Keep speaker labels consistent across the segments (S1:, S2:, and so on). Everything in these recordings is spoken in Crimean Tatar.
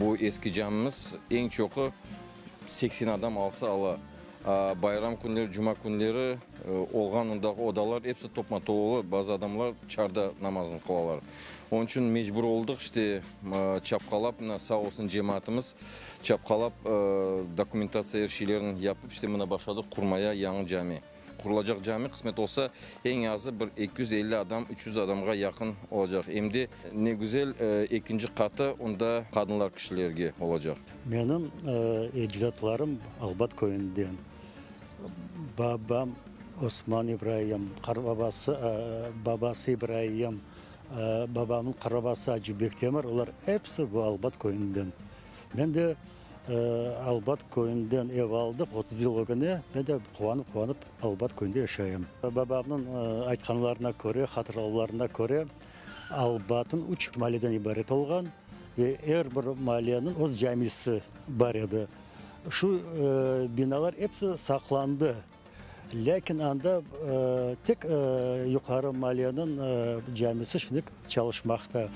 S1: Bu eski camimiz eñ çoqu 80 adam alsa ala. Bayram künleri, cuma künleri olğan ondağı odalar episi topma-tolu ola, bazı adamlar çarda namazını qılalar. Onıñ içün mecbur oldıq, işte, çapqalap, mına, sağ olsun cemaatımız, çapqalap dokumentatsiya er şeylerini yapıp, işte, mına başladıq qurmaya yañı cami. Qurulacaq cami, qısmet olsa, eñ azı bir 250 adam, 300 adamğa yaqın olacaq. Em de, ne güzel, ekinci qatı, onda qadınlar kişilerge olacaq.
S2: Menim ecdatlarım Albat köyünden. Babam Osman İbraim, qarbabası, babası İbraim, babamnıñ qarbabası Acı Bektemir, olar episi bu Albat köyünden. Men de Albat köyünden ev aldıq 30 yıl ögüne, men de quvanıp-quvanıp Albat köyünde yaşayım. Babamnıñ aytqanlarına köre, hatıralarına köre, Albatın üç malleden ibaret olğan ve er bir malleniñ öz camisi bar edi. Şu binalar episi saqlandı, lâkin anda tek yuqarı malleniñ camisi şimdilik çalışmaqta.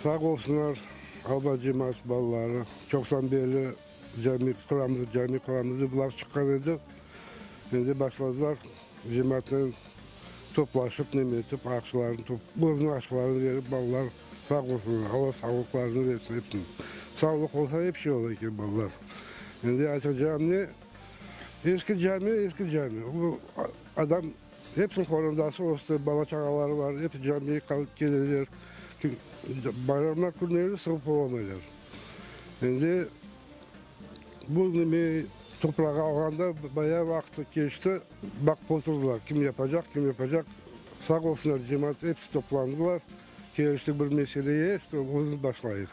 S3: Sağ olsunlar Albat cemaat balaları, çoqtan berli cami quramız, cami quramız dep laf çıqqan edi. Endi başladılar cemaatnen toplaşıp, neme etip, aqçalarını top, özüniñ aqçalarını berip balalar sağ olsunlar, Alla sağlıqlarını bersin hepsiniñ. Sağlıq olsa ep şey ola eken balalar. Endi aytacağım ne, eski cami, eski cami. O adam hepsiniñ qorantası östi, bala-çağaları bar, hepsi camiye keleler. Bayramlar künleri sığıp olamaylar. Endi Bu neme toprağı alğanda bayağı vaqıt keçti, baqıp oturdılar, kim yapacaq, kim yapacaq. Sağ olsunlar, cemaat episi toplandılar, keliştik bir meseleye, işte özümiz başlayıq.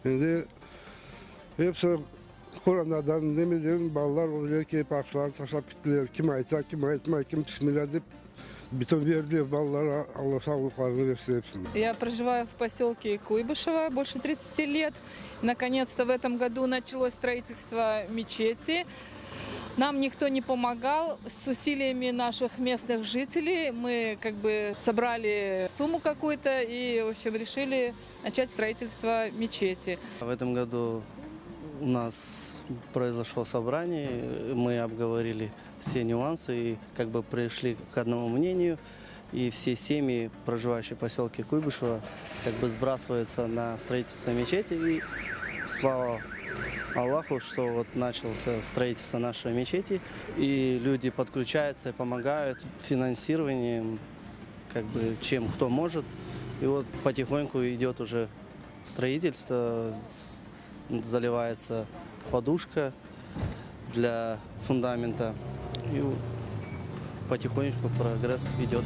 S3: Endi episi Qorandadan, nemeden balalar özleri kelip aqçalarını taşlap kettiler, kim ayta, kim aytmay, kim bismillâ dep bütün berdiler balalara, Alla sağlıqlarını bersin episine.
S4: Ya проживаю в поселке Куйбышево больше 30 лет. Наконец-то в этом году началось строительство мечети. Нам никто не помогал. С усилиями наших местных жителей мы как бы собрали сумму какую-то и, в общем, решили начать строительство мечети.
S5: В этом году у нас произошло собрание, мы обговорили все нюансы и как бы пришли к одному мнению. И все семьи, проживающие в поселке Куйбышево, как бы сбрасываются на строительство мечети. И слава Аллаху, что вот начался строительство нашей мечети, и люди подключаются и помогают финансированием, как бы чем кто может. И вот потихоньку идет уже строительство, заливается подушка для фундамента. И потихонечку прогресс идет.